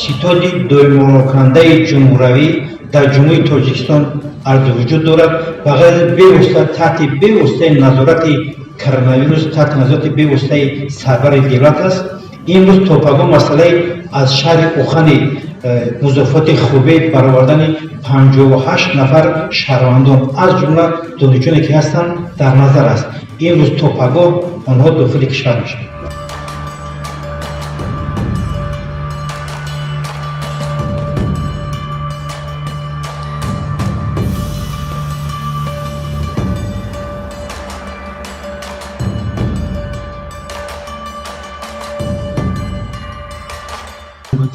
Ситоди доимокунандаи ҷумҳуравӣ дар Ҷумҳурии Тоҷикистон арзи вуҷуд дорад ва ғайр бевосита таҳти бевоситаи назорати коронавирус, таҳти назорати бевоситаи сарвари давлат аст. Имрӯз то пагоҳ масъалаи аз шаҳри Ухани музофоти Хубей баровардани 58 нафар шаҳрвандон, аз ҷумла донишҷӯне ки ҳастанд, дар назар аст. Имрӯз то пагоҳ онҳо дохили кишвар мешаванд.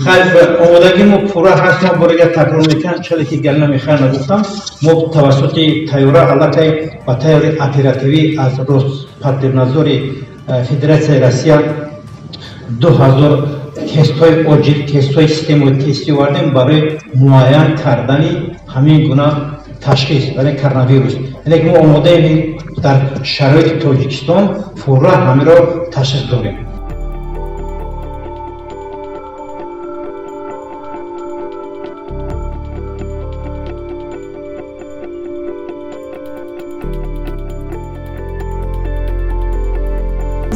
Хайр, омодагии мо пурра ҳаст. Мо бори дигар такрор мекунам, чаре ки Галина Михайловна гуфтам, мо тавассути тайёра аллакай ба тайёри оперативӣ аз Роспотребнадзори Федератсияи Россия 2000 тестҳои оҷил, тестҳои системаи тестӣ овардем барои муайян кардани ҳамин гуна ташхис барои коронавирус. Яъне ки мо омодаем, дар шароити Тоҷикистон пурра ҳаминро ташхис дорем.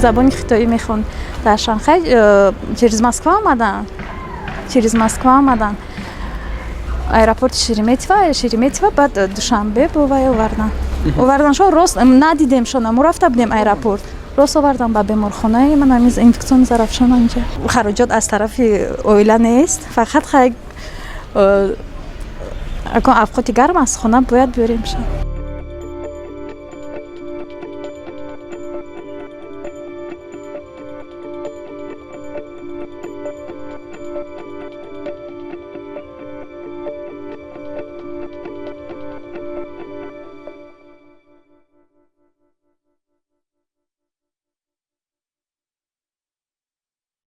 Забони хитоӣ мехонд дар Шанхай. Через Москва омаданд, через Москва омаданд, аэропорти Шереметьево, Шереметьево, баъд Душанбе бовай овардан, оварданшон. Рост надидемшона, мо рафта будем аэропорт, рост овардан ба беморхонаи ман, ҳамин инфекционный Зарафшон. Анҷа хароҷот аз тарафи оила нест, фақат хай акон авқоти гарм аз хона бояд биёремшон.